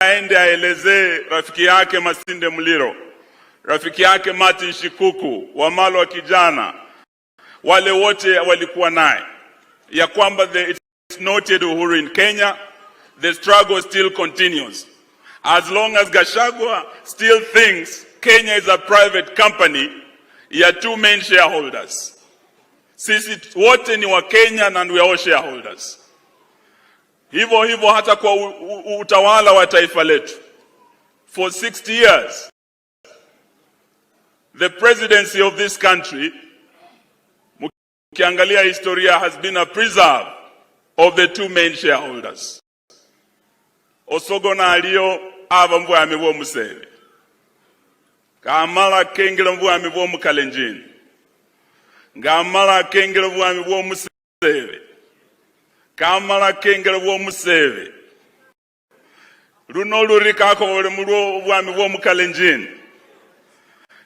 Aende aelezee rafiki yake Masinde Muliro, rafiki yake Martin Shikuku, Wamalwa kijana, wale wote walikuwa naye, ya kwamba it's not yet Uhuru in Kenya, the struggle still continues. As long as Gachagua still thinks Kenya is a private company ya two main shareholders. Sisi wote ni wa Kenya and we are all shareholders. Hivyo hivyo hata kwa utawala wa taifa letu. For 60 years, the presidency of this country, mkiangalia historia, has been a preserve of the two main shareholders. Osogona aliyo ava mubwami bwo museve, kamala kengela mubwami bwo mukalenjini, ngamala kengela bwami bwo museve, kamala kengela bwo museve, luno luri kakobole mulwo obwami bwo mukalenjini.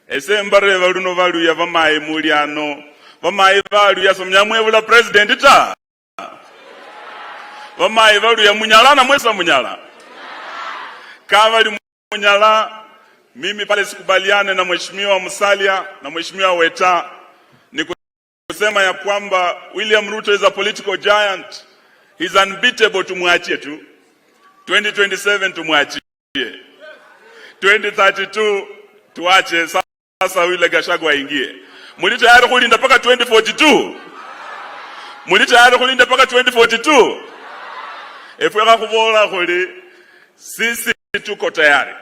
Ese mbareva luno baluya bamayi muli ano, bamayi baluya somnya mwebula president ta. Bamayi baluya munyala na mwesa munyala kavali munyala. Mimi pale sikubaliane na Mheshimiwa Musalia na Mheshimiwa Weta, ni kusema ya kwamba William Ruto is a political giant, he's unbeatable. Tumwachie tu 2027, tumwachie 2032, tuache sasa yule Gachagua aingie. Muli tayari kulinda mpaka 2042? Muli tayari kulinda mpaka 2042? Efwe khubola khuli sisi tuko tayari,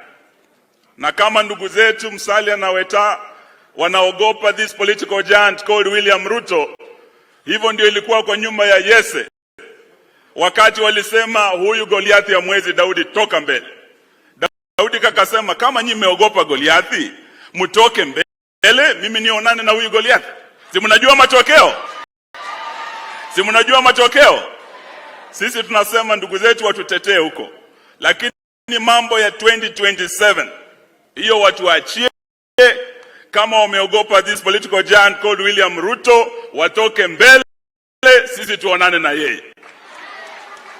na kama ndugu zetu Musalia na Weta wanaogopa this political giant called William Ruto, hivyo ndio ilikuwa kwa nyumba ya Yese wakati walisema, "Huyu Goliathi ya mwezi Daudi, toka mbele." Daudi kakasema, "Kama nyinyi mmeogopa Goliathi, mtoke mbele, mimi nionane na huyu Goliathi." Si mnajua matokeo? Si mnajua matokeo? Sisi tunasema ndugu zetu watutetee huko, lakini mambo ya 2027 hiyo watu waachie. Kama wameogopa this political giant called William Ruto, watoke mbele, sisi tuonane na yeye.